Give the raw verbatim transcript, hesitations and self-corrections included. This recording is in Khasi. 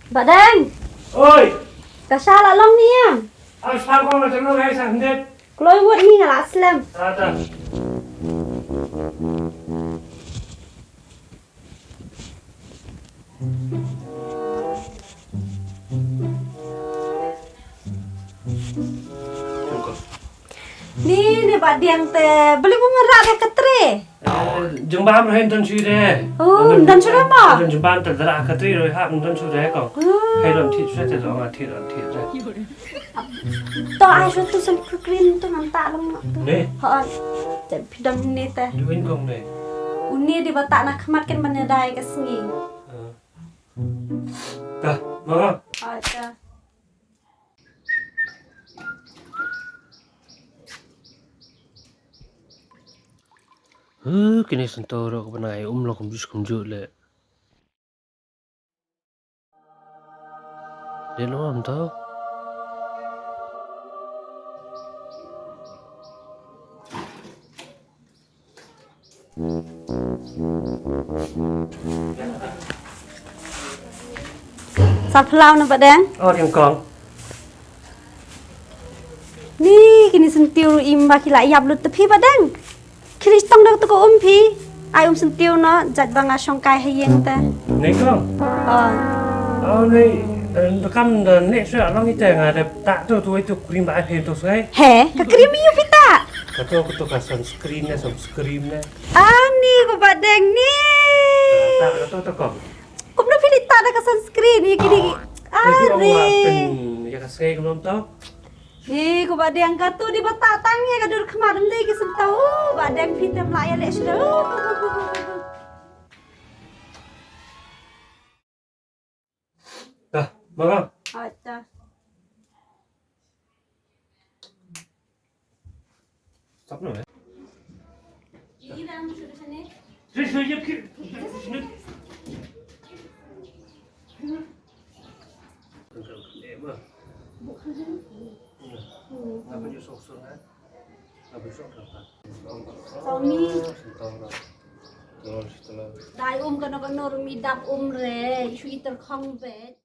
Ba Deng. Oi. Ka sha la long ne em? Am sha ko ma tang nai sa hyndet. Kloi wut ni nga la slem. Ta ta. Ni, ni Ba Deng te beli bu mera de katre. Jeng bam rhen don shu de. Oh, don shu de ma? Don jeng bam te dra katre roi hap don shu de ko. Oh. Hei don thit shu te don thit don thit de. To ai shu tu sun cream tu nanta long tu. Ne? Ha. Te pidam ni te. Duin kong ne. Uni di bata na khmat ken ban dai ka sngi. Ka, ma. Ai ta. Huh, kine sentau ro ka bana ai um lo kumjus kumjut le. Dei lo am tau. Sa phyllaw na Ba Deng. Oh, Deng kong. Ni kini sentiew ruh im ba ki la ïap lut te phi Ba Deng. Khiri tong dok te ko um phi. Ai um sentiew no jait ba nga shong kai ha ïing te. Nei kong. Oh. Oh, nei, eh, da kam da nei sha long ite nga da ta tu tu itu krim ba ai phi tu sai. He, ka krim ïu phi ta. Ka tu ka tu ka sunscreen ne, sunscreen ne. Ani ko Ba Deng ni. Ta, ta, ta, ta, kom. Kumno phi li ta da ka sunscreen ïa kini. Are. Ïa ka sngei kumno to. Ni ko Ba Deng ka tu di ba ta tang ïa ka dur khmat dei ki sentau. Ba Deng phi tem la ïa leh shuh. Dah, mama. Acha. Stop no, eh. Dai um kano kano rumi dap um re, shu iter khong bet.